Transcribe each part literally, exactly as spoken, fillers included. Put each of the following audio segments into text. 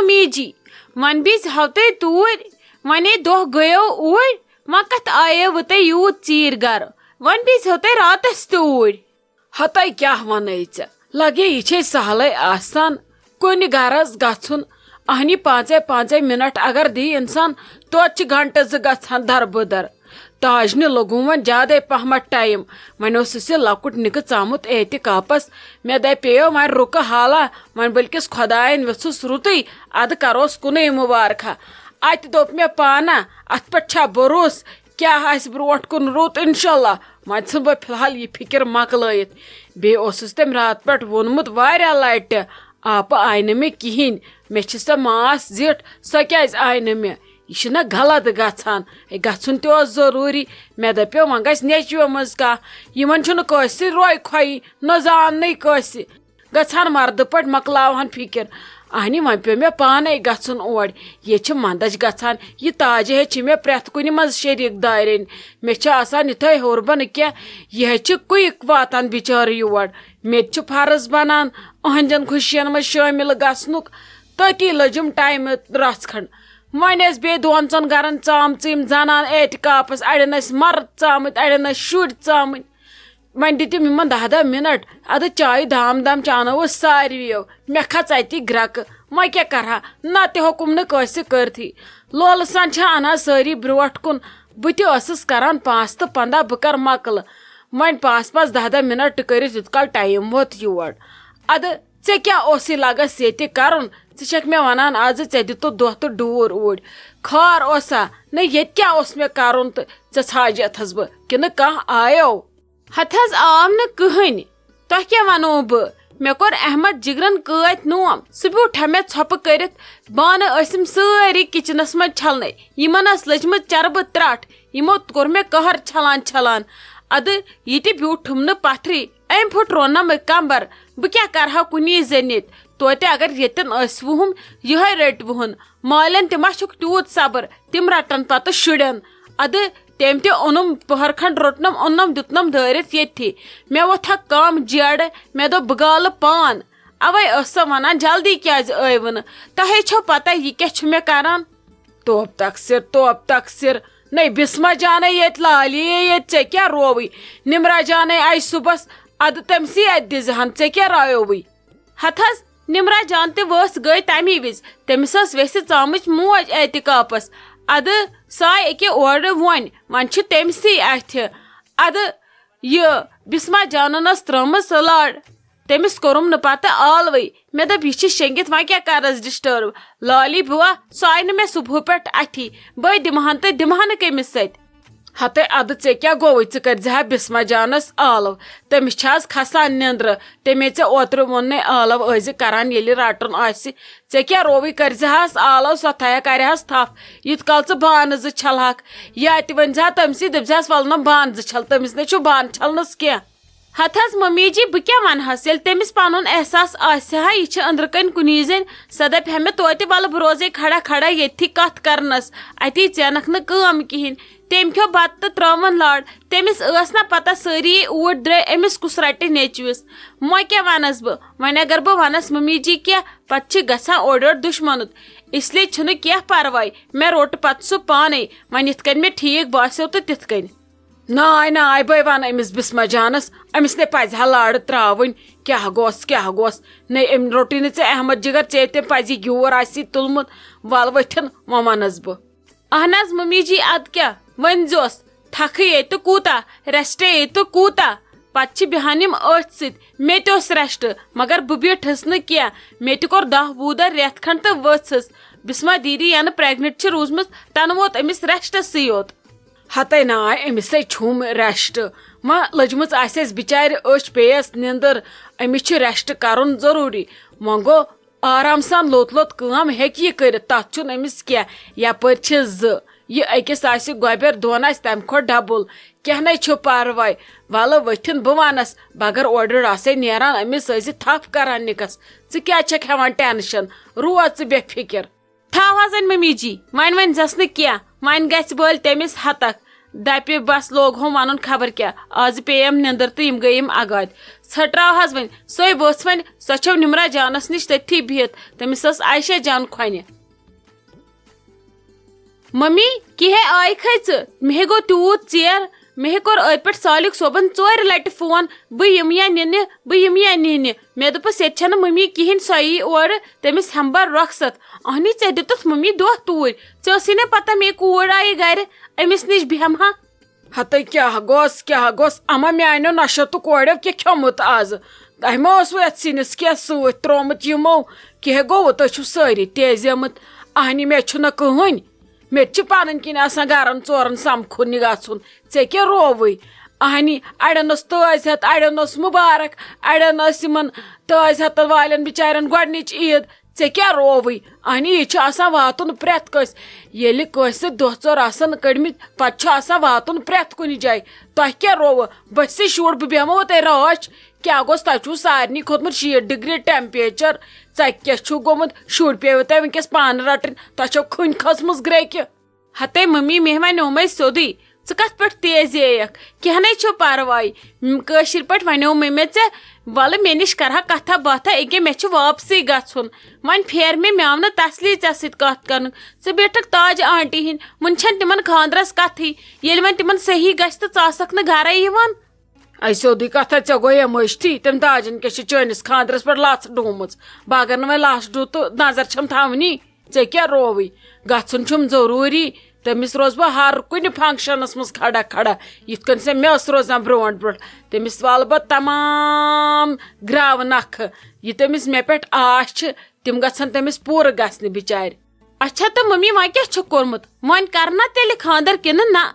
Mummy جی، وۄنۍ بیٚیہِ ہاو تۄہہِ توٗرۍ، وۄنۍ ہے دۄہ گٔیو اوٗرۍ، وۄنۍ کتھ آیو وۄنۍ تۄہہِ یوٗت ژیٖرۍ گرٕ؟ وۄنۍ بیٚیہِ ہاو تۄہہِ راتس تہِ اوٗرۍ۔ ہتے کیٛاہ ونے ژےٚ، لگے یہِ چھے سہلے آسان کُنہِ گرس گژھُن۔ اہنی پانٛژے پانٛژے منٹ اگر دی انسان، توتہِ چھِ گھنٹہٕ زٕ گژھان دربٕدر۔ تاج نہِ لوٚگُم وۄنۍ زیادَے پہمتھ ٹایم۔ وۄنۍ اوسُس یہِ لۄکُٹ نِکہٕ ژامُت اعتکافس۔ مےٚ دَپییو وۄنۍ رُکہٕ حالہ، وۄنۍ بٔلکِس خۄدایَن ویوٚژھُس رُتُے، اَدٕ کَروس کُنُے مُبارکہ۔ اَتہِ دوٚپ مےٚ پانہ، اَتھ پٮ۪ٹھ چھا بروسہٕ؟ کیٛاہ آسہِ برونٛٹھ کُن رُت، انشاءاللہ۔ وۄنۍ ژھٕن بہٕ فی الحال یہِ فِکِر مۄکلٲیِتھ۔ بیٚیہِ اوسُس تٔمۍ راتہٕ پٮ۪ٹھ ووٚنمُت واریاہ لَٹہِ، آپہٕ آیہِ نہٕ مےٚ کِہیٖنۍ۔ مےٚ چھِ سۄ ماس زِٹھ، سۄ کیٛازِ آیہِ نہٕ مےٚ؟ یہِ چھُنہ غلط گژھان۔ ہے، گژھُن تہِ اوس ضروٗری۔ مےٚ دَپیو، وۄنۍ گژھِ نیٚچوِ منٛز کانٛہہ۔ یِمن چھُنہٕ کٲنٛسہِ روے کھۄیی، نہ زان نٕے کٲنٛسہِ۔ گژھان مردٕ پٲٹھۍ مۄکلاوہن فِکِر۔ اہنہِ، وۄنۍ پیوٚو مےٚ پانے گژھُن اور۔ ییٚتہِ چھِ مندچھ گژھان۔ یہِ تاجہِ ہے چھِ مےٚ پرٛٮ۪تھ کُنہِ منٛز شریٖک دارٮ۪ن۔ مےٚ چھِ آسان یِتھے ہیوٚر بہٕ نہٕ کینٛہہ۔ یہِ ہے چھِ quick واتان بِچٲرٕ یور۔ مےٚ تہِ چھُ فرض بنان أہنٛدٮ۪ن خوشین منٛز شٲمِل گژھنُک۔ تٔتی لٔجِم ٹایمہٕ رژھ کھنٛڈ۔ وۄنۍ ٲسۍ بیٚیہِ دۄن ژۄن گرن ژامژٕ یِم زنان اعتکافس، اڑٮ۪ن ٲسۍ مرد ژامٕتۍ، اڑٮ۪ن ٲسۍ شُرۍ ژامٕتۍ۔ وۄنۍ دِتِم یِمن دَہ دَہ مِنٹ، اَدٕ چایہِ دام دام چانٲوٕس ساروِیو۔ مےٚ کھژ اَتی گرٛکہٕ، وۄنۍ کیٛاہ کرٕ ہا؟ نہ تہِ ہیوٚکُم نہٕ کٲنٛسہِ کٔرتھٕے۔ لولہٕ سان چھِ اَنان سٲری برٛونٛٹھ کُن۔ بہٕ تہِ ٲسٕس کران پانٛژھ تہٕ پنٛداہ، بہٕ کر مۄکلہٕ۔ وۄنۍ پانٛژھ پانٛژھ، دَہ دَہ مِنٹ کٔرِتھ یوٗت کال ٹایم ووت یور۔ اَدٕ ژےٚ کیٛاہ اوسُے لگس ییٚتہِ کرُن؟ ژٕ چھکھ مےٚ ونان آزٕ ژےٚ دِتُتھ دۄہ تہٕ ڈوٗر اوٗرۍ۔ خار اوسا؟ نہ، ییٚتہِ کیٛاہ اوس مےٚ کرُن تہٕ ژےٚ ژھاجتھس بہٕ؟ کِنہٕ کانٛہہ آیو؟ ہتہٕ حظ آو نہٕ کٕہٕنۍ۔ تۄہہِ کیٛاہ ونو بہٕ؟ مےٚ کوٚر احمد جگرن کٲتۍ نوم۔ سُہ بیوٗٹھا مےٚ ژھۄپہٕ کٔرِتھ۔ بانہٕ ٲسِم سٲری کچنس منٛز چھلنَے۔ یِمن ٲس لٔجمٕژ چربہٕ ترٹھ۔ یِمو کوٚر مےٚ قہر چھلان چھلان۔ ادٕ یہِ تہِ بیوٗٹھُم نہٕ پتھرٕے۔ أمۍ پھُٹ رونم کمبر۔ بہٕ کیٛاہ کرٕ ہا کُنی زٔنۍ ییٚتہِ؟ توتہِ اگر ییٚتٮ۪ن ٲسۍ وُہُم، یِہوٚے رٔٹۍ وُہُن۔ مالٮ۪ن تہِ ما چھُکھ تیوٗت صبر؟ تِم رٹن پتہٕ شُرٮ۪ن۔ ادٕ تٔمۍ تہِ اوٚنُم پٔہر کھنڈ، روٚٹنم، اوٚننم، دیُتنم دٲرِتھ ییٚتھی۔ مےٚ ووٚتھا کم جیڑٕ، مےٚ دوٚپ، بہٕ گالہٕ پان۔ اوے ٲس سۄ ونان، جلدی کیازِ ٲیوٕ نہٕ؟ تۄہے چھو پتہ یہِ کیٛاہ چھُ مےٚ کران۔ توب تقصیر، توب تقصیر۔ نے بسمہ جانے ییٚتہِ لالی ییٚتہِ، ژےٚ کیٛاہ رووٕے؟ نمرہ جانے آیہِ صُبحس، ادٕ تٔمسٕے اتہِ دِزِ ہن، ژےٚ کیٛاہ رایووٕے؟ ہتہٕ حظ، نمرہ جان تہِ ؤژھ گٔے تمی وِزِ۔ تٔمِس ٲس ویسہِ ژامٕچ موج اعتکافس۔ ادٕ سۄ آیہِ أکہِ اورٕ وۄنۍ، وۄنۍ چھِ تٔمسٕے اتھِ۔ ادٕ یہِ بسمہ جانن ٲس ترٲومٕژ سۄ لڑ۔ تٔمِس کوٚرُم نہٕ پتہٕ آلوٕے۔ مےٚ دوٚپ، یہِ چھِ شیٚنگِتھ، وۄنۍ کیٛاہ کرس disturb؟ لالی بوا، سۄ آیہِ نہٕ مےٚ صبحہٕ پٮ۪ٹھ اتھی۔ بٔے دِمہٕ ہن تہٕ دِمہٕ ہن کٔمِس سۭتۍ؟ ہتے ادٕ ژےٚ کیٛاہ گوٚوُے؟ ژٕ کٔرۍ زِ ہا بسمہ جانس آلو۔ تٔمِس چھِ آز کھسان نیٚنٛدرٕ۔ تٔمۍ ژےٚ اوترٕ ووٚن نے آلو ٲسۍ زِ کران ییٚلہِ رٹُن آسہِ۔ ژےٚ کیٛاہ رووٕے؟ کٔرۍ زِ ہس آلو، سۄ تھایہ کرِ ہس تھپھ۔ ییٖت کال ژٕ بانہٕ زٕ چھلہکھ۔ یا تہِ ؤنۍ زِ ہا تٔمسٕے، دٔپۍ زِ ہس، ولہٕ نم بانہٕ زٕ چھل۔ تٔمِس نے چھُ بانہٕ چھلنس کینٛہہ۔ ہتہٕ حظ ممی جی، بہٕ کیٛاہ ونہٕ ہس، ییٚلہِ تٔمِس پنُن احساس آسہِ ہا، یہِ چھِ أنٛدرٕ کنۍ کُنی زٔنۍ، سۄ دپہِ ہا مےٚ توتہِ، ولہٕ بہٕ روزے کھڑا کھڑا ییٚتھی کتھ کرنس، اتی ژینکھ نہٕ کٲم کِہینۍ۔ تٔمۍ کھیوٚو بتہٕ تہٕ ترٲوٕن لڑ۔ تٔمِس ٲس نا پتہ سٲری اوٗرۍ درٛاے، أمِس کُس رٹہِ نیٚچوِس؟ وۄنۍ کیٛاہ ونس بہٕ؟ وۄنۍ اگر بہٕ ونس ممی جی کینٛہہ، پتہٕ چھِ گژھان اورٕ یورٕ دُشمنُت۔ اس لیے چھُنہٕ کینٛہہ پرواے، مےٚ روٚٹ پتہٕ سُہ پانے۔ وۄنۍ یِتھ کٔنۍ مےٚ ٹھیٖک باسیو تہٕ تِتھ کٔنۍ۔ ناے ناے، بے ونہٕ أمِس بسمہ جانس، أمِس نے پزِ ہا لارٕ تراوٕنۍ۔ کیٛاہ گوٚس، کیٛاہ گوٚس؟ نے، أمۍ روٚٹٕے نہٕ ژےٚ احمد جگر، ژےٚ تٔمۍ پزِ یور آسی تُلمُت۔ ول ؤتھِن، وۄنۍ ونس بہٕ۔ اہن حظ ممی جی، ادٕ کیٛاہ ؤنۍ زیوس؟ تھکھٕے ییٚتہِ کوٗتاہ، ریسٹے ییٚتہِ کوٗتاہ؟ پتہٕ چھِ بیہان یِم أتھۍ سۭتۍ۔ مےٚ تہِ اوس ریسٹ، مگر بہٕ بیٖٹھٕس نہٕ کینٛہہ۔ مےٚ تہِ کوٚر دَہ وُہ دۄہ ریتھ کھنڈ تہٕ ؤژھٕس۔ بسمہ دیدی ینہٕ پریگننٹ چھِ روٗزمٕژ، تنہٕ ووت أمِس ریسٹسٕے یوت۔ ہتے ناے، أمِس ہے چھُم ریسٹ۔ وۄنۍ لٔجمٕژ آسٮ۪س بِچارِ أچھ، پیٚیَس نِندٕر۔ أمِس چھُ ریسٹ کرُن ضروٗری۔ وۄنۍ گوٚو آرام سان لوٚت لوٚت کٲم ہیٚکہِ یہِ کٔرِتھ، تَتھ چھُنہٕ أمِس کینٛہہ۔ یَپٲرۍ چھِ زٕ، یہِ أکِس آسہِ گۄبٮ۪ر، دۄن آسہِ تَمہِ کھۄتہٕ ڈبل۔ کینٛہہ نَے چھُ پَرواے، وَلہٕ ؤتھِن بہٕ وَنَس، بغٲر اورٕ یورٕ آسے نیران، أمِس ٲسۍ زِ تھپھ کران نِکَس۔ ژٕ کیٛازِ چھَکھ ہٮ۪وان ٹینشن؟ روز ژٕ بے فِکر۔ تھاو حظ وۄنۍ ممی جی، وۄنۍ ؤنۍ زٮ۪س نہٕ کینٛہہ، وۄنۍ گژھِ بٔلۍ تٔمِس ہتکھ۔ دَپہِ، بس لوگ ہوم ونُن خبر کیٛاہ، آز پیٚیَم نِندٕر تہٕ یِم گٔیِم اگادِ۔ ژھٔٹراو حظ وۄنۍ، سۄے ؤژھ وۄنۍ، سۄ چھو نمرہ جانس نِش تٔتھی بِہِتھ، تٔمِس ٲس عائشہ جان کھۄنہِ۔ ممی، کِہے آیہِ کھے ژٕ؟ مےٚ ہے گوٚو تیوٗت ژیر، مےٚ ہے کوٚر أتھۍ پٮ۪ٹھ صالِق صٲبن ژورِ لٹہِ فون، بہٕ یِمہٕ یا نِنہِ، بہٕ یِمہٕ یا نِنہِ۔ مےٚ دوٚپُس، ییٚتہِ چھَنہٕ مٔمی کِہیٖنۍ، سۄ یی اورٕ، تٔمِس ہٮ۪مہٕ بہٕ رۄخصت۔ اہنی، ژےٚ دیُتُتھ مٔمی دۄہ توٗرۍ، ژےٚ ٲسٕے نہ پتہ مےٚ کوٗر آیہِ گرِ، أمِس نِش بیٚہمہٕ ہا۔ ہتے کیٛاہ گوٚژھ، کیٛاہ گوٚژھ، اما میٛانیو نشو تہٕ کوریو کیٛاہ کھیوٚمُت آز؟ تۄہہِ ما اوسوٕ یتھ سِنِس کیٛاہ سۭتۍ ترٛوومُت یِمو؟ کیٛاہ گوٚوٕ؟ تُہۍ چھِو سٲری تیزیمٕتۍ۔ اہنی، مےٚ چھُنہٕ کٕہٕنۍ۔ مےٚ تہِ چھِ پنٕنۍ کِنۍ آسان گرن ژورن سمکھُن یہِ گژھُن۔ ژےٚ کیٛاہ رووٕے؟ اہنی، اڑٮ۪ن اوس تٲج ہٮ۪تھ، اڑٮ۪ن اوس مُبارک، اڑٮ۪ن ٲسۍ یِمن تٲج ہٮ۪تھ والٮ۪ن بِچارٮ۪ن گۄڈنِچ عیٖد۔ ژےٚ کیٛاہ رووٕے؟ اہنی، یہِ چھُ آسان واتُن پرٛٮ۪تھ کٲنٛسہِ۔ ییٚلہِ کٲنٛسہِ دۄہ ژور آسن کٔڑمٕتۍ، پتہٕ چھُ آسان واتُن پرٛٮ۪تھ کُنہِ جایہِ۔ تۄہہِ کیٛاہ رووٕ؟ بٔسِتھ شُر، بہٕ بیٚہمو تۄہہِ رٲچھ۔ کیٛاہ گوٚژھ؟ تۄہہِ چھُو سارنٕے کھوٚتمُت شیٖٹھ ڈگری ٹیمپیچر۔ ژےٚ کیٛاہ چھُو گوٚمُت؟ شُرۍ پیٚیوٕ تۄہہِ وٕنکیٚس پانہٕ رٹٕنۍ۔ تۄہہِ چھو کھٔنۍ کھٔژمٕژ گرٛیکہِ۔ ہتے مٔمی، مےٚ وَنیومَے سیوٚدُے، ژٕ کَتھ پٮ۪ٹھ تیزییَکھ؟ کینٛہہ نَے چھُ پَرواے۔ م، کٲشِر پٲٹھۍ وَنیومَے مےٚ ژےٚ، وَلہٕ مےٚ نِش کَرٕہا کَتھا باتھا، أکیٛاہ مےٚ چھُ واپسٕے گژھُن۔ وۄنۍ پھیر مےٚ، مےٚ آو نہٕ تَسلی ژےٚ سۭتۍ کَتھ کَرنُک۔ ژٕ بیٖٹھٕکھ تاج آنٹی ہِنٛدۍ، وٕنہِ چھَنہٕ تِمَن خانٛدرَس کَتھٕے۔ ییٚلہِ وۄنۍ تِمَن صحیح گژھِ تہٕ ژٕ آسَکھ نہٕ گَرَے یِوان۔ اَے سیوٚدُے کَتھا، ژےٚ گوٚویا مٔشتھٕے؟ تٔمۍ تاجَن کیٛاہ چھِ چٲنِس خانٛدرَس پٮ۪ٹھ لَژھ ڈوٗمٕژ؟ بہٕ اگر نہٕ وۄنۍ لَژھ ڈُو تہٕ نظر چھَم تھاوٕنی۔ ژےٚ کیٛاہ رووٕے؟ گژھُن چھُم ضروٗری۔ تٔمِس روزٕ بہٕ ہر کُنہِ فنکشنس منٛز کھڑا کھڑا، یِتھ کٔنۍ سۄ مےٚ ٲس روزان برونٛٹھ برونٛٹھ۔ تٔمِس والہٕ بہٕ تمام گراوٕ نکھٕ۔ یہِ تٔمِس مےٚ پٮ۪ٹھ آش چھِ، تِم گژھن تٔمِس پوٗرٕ گژھنہِ بِچارِ۔ اچھا تہٕ مٔمی، وۄنۍ کیٛاہ چھُکھ کوٚرمُت؟ وۄنۍ کرٕ نا تیٚلہِ خانٛدر کِنہٕ نہ؟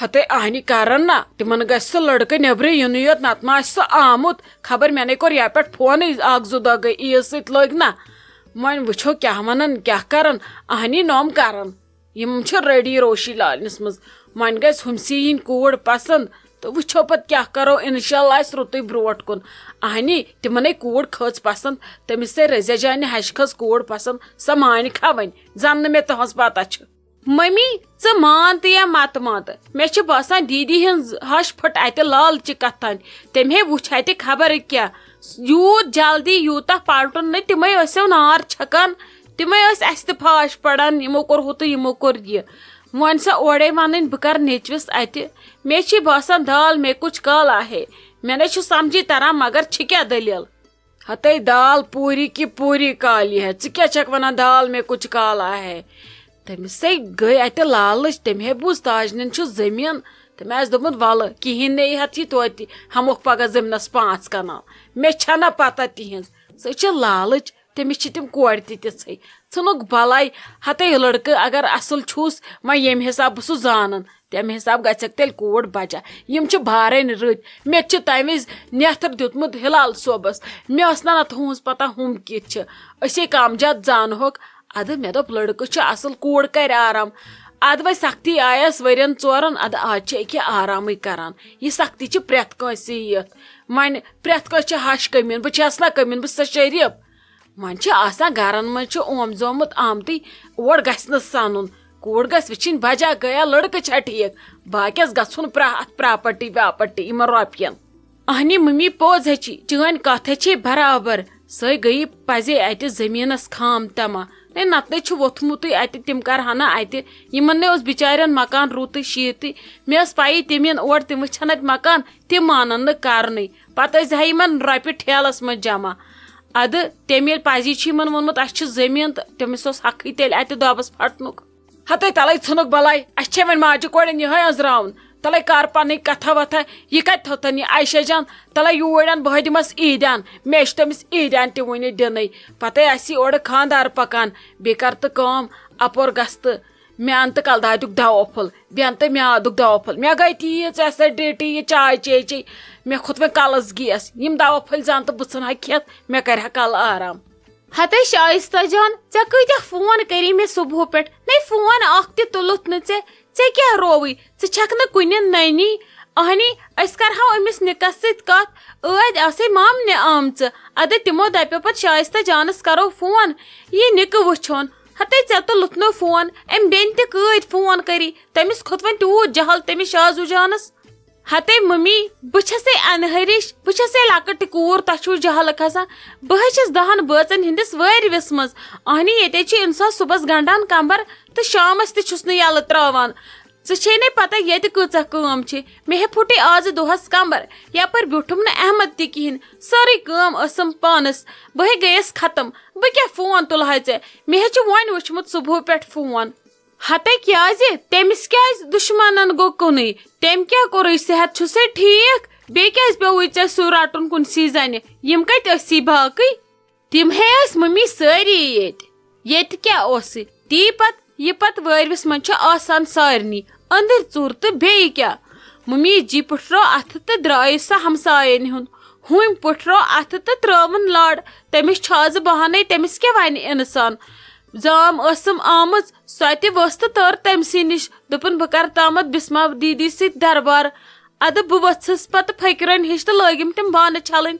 ہتے اہنی کرن نا، تِمن گژھِ سُہ لڑکہٕ نیبرٕ یُنٕے یوت، نتہٕ ما آسہِ سُہ آمُت۔ خبر مےٚ نے کوٚر یپہِ پٮ۪ٹھ فونٕے، اکھ زٕ دۄہ گٔے عیٖد سۭتۍ لٔگۍ نا۔ وۄنۍ وٕچھو کیٛاہ ونن، کیٛاہ کرن۔ اہنی نوم کرن، یِم چھِ ریڈی روشی لالنس منٛز۔ وۄنۍ گژھِ ہُمسٕے یِنۍ کوٗر پسند تہٕ وٕچھو پتہٕ کیٛاہ کرو۔ انشاءاللہ آسہِ رُتُے برونٛٹھ کُن۔ اہنی، تِمنے کوٗر کھٔژ پسند، تٔمِس سے رزیا جانہِ ہشہِ کھٔژ کوٗر پسند، سۄ مانہِ کھا وۄنۍ، زن نہٕ مےٚ تہنٛز پتہ چھِ۔ ممی، ژٕ مان تہٕ یا مت مان تہٕ، مےٚ چھِ باسان دیٖدی ہٕنٛز ہش پھٔٹ اتہِ لالچہِ کتھن۔ تٔمۍ ہے وُچھ اتہِ خبر کیٛاہ۔ یوٗت جلدی یوٗتاہ پلٹُن نہٕ، تِمے ٲسِو نار چھکان، تِمے ٲسۍ اسہِ تہِ پھاش پڑان، یِمو کوٚر ہُہ تہٕ یِمو کوٚر یہِ۔ وۄنۍ سا اورے ونٕنۍ بہٕ کرٕ نیٚچوِس اتہِ۔ مےٚ چھِ باسان دال میں کچھ کالا ہے۔ مےٚ نے چھُ سمجھی تران، مگر چھِ کیٛاہ دٔلیٖل؟ ہتے دال پوری کی پوری کالی ہے۔ ژٕ کیٛاہ چھکھ ونان دال میں کچھ کالا ہے؟ تٔمِس ہے گٔے اتہِ لالٕچ، تٔمۍ ہے بوٗز تاجنٮ۪ن چھُ زٔمیٖن۔ تٔمۍ آسہِ دوٚپمُت، ولہٕ کِہیٖنۍ نے ہٮ۪تھ یہِ توتہِ، ہٮ۪موکھ پگاہ زٔمیٖنس پانٛژھ کنال۔ مےٚ چھنہ پتہ تِہنٛز، سۄ چھِ لالٕچ، تٔمِس چھِ تِم کورِ تہِ تِژھٕے۔ ژھٕنُکھ بلاے، ہتے لڑکہٕ اگر اصل چھُس، وۄنۍ ییٚمہِ حساب بہٕ سُہ زانن، تمہِ حساب گژھکھ تیٚلہِ کوٗر بجا۔ یِم چھِ بارٕنۍ رٕتۍ۔ مےٚ تہِ چھُ تمہِ وِزِ نیتھر دیُتمُت ہلال صٲبس۔ مےٚ ٲس نہ نہ تُہنٛز پتہ ہُم کِتھۍ چھِ۔ أسے کم زیادٕ زانہوکھ۔ ادٕ مےٚ دوٚپ، لڑکہٕ چھُ اصل، کوٗر کرِ آرام۔ ادٕ وۄنۍ سختی آیس ؤرین ژورن، ادٕ آز چھِ أکیاہ آرامٕے کران۔ یہِ سختی چھِ پرٛٮ۪تھ کٲنٛسہِ یِتھ۔ وۄنۍ پرٛٮ۪تھ کٲنٛسہِ چھِ ہش کٔمیٖن، بہٕ چھس نہ کٔمیٖن، بہٕ چھسا شریف۔ وۄنۍ چھِ آسان گرن منٛز چھُ اوم زومُت آمتٕے، اور گژھِ نہٕ سنُن۔ کوٗر گژھِ وٕچھِنۍ بجا گٔیا، لڑکہٕ چھا ٹھیٖک، باقیس گژھُن پرٛا-، اتھ پراپرٹی واپرٹی یِمن رۄپین۔ اہنی ممی، پوٚز ہے چھی، چٲنۍ کتھ ہے چھے برابر۔ سۄے گٔیی پزے اتہِ زٔمیٖنس خام تما۔ ہے نتہٕ نے چھُ ووٚتھمُتٕے اتہِ، تِم کرہنا اتہِ۔ یِمن نے اوس بچارٮ۪ن مکان رُتٕے شیٖتٕے۔ مےٚ ٲس پَیی تِم یِن اور، تِم وٕچھن اتہِ مکان، تِم مانن نہٕ کرنٕے۔ پتہٕ ٲسۍ زِ ہا یِمن رۄپیہِ ٹھیلس منٛز جمع۔ ادٕ تٔمۍ ییٚلہِ پزی چھُ یِمن ووٚنمُت، اسہِ چھُ زٔمیٖن، تہٕ تٔمِس اوس حقٕے تیٚلہِ اتہِ دۄبس پھٹنُک۔ ہتے تلے ژھٕنُکھ بلاے، اسہِ چھے وۄنۍ ماجہِ کورٮ۪ن یِہوے أنٛزراوُن۔ تلے کر پنٕنۍ کتھا وتھا، یہِ کتہِ تھٲو تن یہِ عائشہ جان؟ تلے یوٗرۍ ان، بہٕ دِمس عیٖدیان۔ مےٚ چھُ تٔمِس عیٖدیان تہِ وُنہِ دِنٕے۔ پتے آسی اورٕ خاندار پکان، بیٚیہِ کر تہٕ کٲم، اپور گژھ تہٕ مےٚ ان تہٕ کلہٕ دادیُک دوا پھوٚل، بیٚیہِ ان تہٕ میادُک دوا پھوٚل۔ مےٚ گٔے تیٖژ ایسڈیٹی، یہِ چاے چے چے، مےٚ کھوٚت وۄنۍ کلس گیس۔ یِم دوا پھٔلۍ زن تہٕ بہٕ ژھٕنہٕ ہا کھٮ۪تھ، مےٚ کرِ ہا کلہٕ آرام۔ ہتے شائستہ جان، ژےٚ کۭتیاہ فون کٔری مےٚ صبحہٕ پٮ۪ٹھ؟ نے فون اکھ تہِ تُلُتھ نہٕ ژےٚ۔ ژےٚ کیٛاہ رووٕے؟ ژٕ چھکھ نہٕ کُنہِ نٔنی۔ اہنی، أسۍ کرہاو أمِس نِکس سۭتۍ کتھ۔ ٲدۍ آسے مامنہِ آمژٕ۔ ادٕ تِمو دپیو پتہٕ شائستہ جانس کرو فون، یہِ نِکہٕ وٕچھون۔ ہتے ژےٚ تہٕ لُتھنو فون، أمۍ بیٚنہِ تہِ کۭتۍ فون کٔری، تٔمِس کھوٚت وۄنۍ تیوٗت جہل تٔمِس شازو جانس۔ ہتے ممی، بہٕ چھسے انہرِش، بہٕ چھسے لۄکٕٹ کوٗر، تۄہہِ چھُو جہل کھسان۔ بہٕ ہے چھس دہن بٲژن ہٕنٛدِس وٲرۍوِس منٛز۔ اہنی، ییٚتے چھُ انسان صُبحس گنڈان کمبر تہٕ شامس تہِ چھُس نہٕ یلہٕ تراوان۔ ژےٚ چھے نے پتہ ییٚتہِ کۭژاہ کٲم چھِ۔ مےٚ ہے پھُٹے آزٕ دۄہس کمبر، یپٲرۍ بیوٗٹھُم نہٕ احمد تہِ کِہینۍ، سٲرٕے کٲم ٲسٕم پانس۔ بہٕ ہے گٔیس ختم، بہٕ کیٛاہ فون تُلہٕ ہا ژےٚ؟ مےٚ ہے چھُ وۄنۍ وُچھمُت صبحو پٮ۪ٹھ فون۔ ہتے کیٛازِ؟ تٔمِس کیٛازِ دُشمنن گوٚو کُنُے؟ تٔمۍ کیٛاہ کوٚرُے؟ صحت چھُسے ٹھیٖک؟ بیٚیہِ کیٛازِ پیوٚوُے ژےٚ سُہ رٹُن کُنسٕے زنہِ؟ یِم کتہِ ٲسی باقٕے؟ تِم ہے ٲسۍ ممی سٲری ییٚتہِ۔ ییٚتہِ کیٛاہ اوسُے؟ تی پتہٕ، یہِ پتہٕ وٲرۍوِس منٛز چھُ آسان سارنٕے، أنٛدٕرۍ ژوٗر تہٕ بیٚیہِ کیٛاہ؟ ممی جی پُٹھرو اتھٕ تہٕ درٛایہِ سۄ ہمساین ہُنٛد۔ ہُمۍ پُٹھرو اتھٕ تہٕ ترٲوٕن لڑ۔ تٔمِس چھُ آزٕ بہانَے، تٔمِس کیٛاہ ونہِ انسان؟ زام ٲسٕم آمٕژ، سۄ تہِ ؤژھ تہٕ تٔر تٔمۍ سٕے نِش۔ دوٚپُن، "بہٕ کرٕ تامَتھ بسمہ دیدی سۭتۍ دربار۔" ادٕ بہٕ ؤژھٕس پتہٕ پھٔکرن ہِش تہٕ لٲگِم تِم بانہٕ چھلٕنۍ۔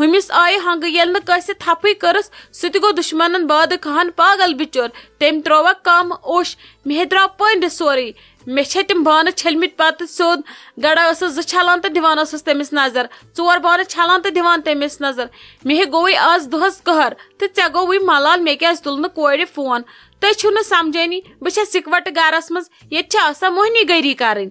ہُمِس آیہِ ہنگہٕ ییٚلہِ نہٕ کٲنٛسہِ تھپھٕے کٔرٕس، سُہ تہِ گوٚو دُشمنن بادٕ کھہن پاگل بِچور۔ تٔمۍ ترٛووکھ کم اوٚش، مےٚ ہے درٛاو پٔنٛڈۍ سورُے۔ مےٚ چھِ تِم بانہٕ چھٔلمٕتۍ پتہٕ سیوٚد۔ گڑا ٲسٕس زٕ چھلان تہٕ دِوان ٲسٕس تٔمِس نظر، ژور بانہٕ چھلان تہٕ دِوان تٔمِس نظر۔ مےٚ ہے گوٚوُے آز دۄہس قہر، تہٕ ژےٚ گوٚوُے ملال، مےٚ کیٛازِ تُل نہٕ کورِ فون؟ تُہۍ چھِو نہٕ سمجھٲنی، بہٕ چھَس اِکوٹہٕ گرس منٛز، ییٚتہِ چھِ آسان مۄہنی گٔری کرٕنۍ۔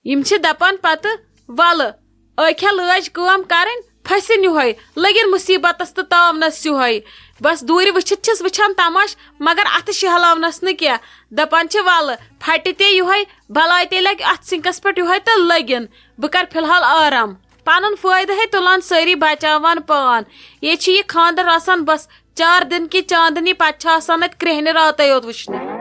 یِم چھِ دپان پتہٕ، "ولہٕ، ٲخیا لٲج کٲم کرٕنۍ، پھسِن یِہوٚے، لٔگِن مُصیبتس تہٕ تاونس یِہوٚے۔" بس دوٗرِ وٕچھِتھ چھِس وٕچھان تماش، مگر اتھٕ شہلاونس نہٕ کینٛہہ۔ دپان چھِ، "ولہٕ، پھٹہِ تہِ یِہوٚے، بلاے تہِ لگہِ اتھ سِنکس پٮ۪ٹھ یِہوٚے تہٕ لٔگِن، بہٕ کرٕ فی الحال آرام۔" پنُن فٲیدٕ ہے تُلان سٲری، بچاوان پان۔ ییٚتہِ چھِ یہِ خانٛدر آسان بس چار دِن کہِ چاندنی، پتہٕ چھِ آسان اتہِ کرٛیٚہنہِ راتَے یوت وٕچھنہِ۔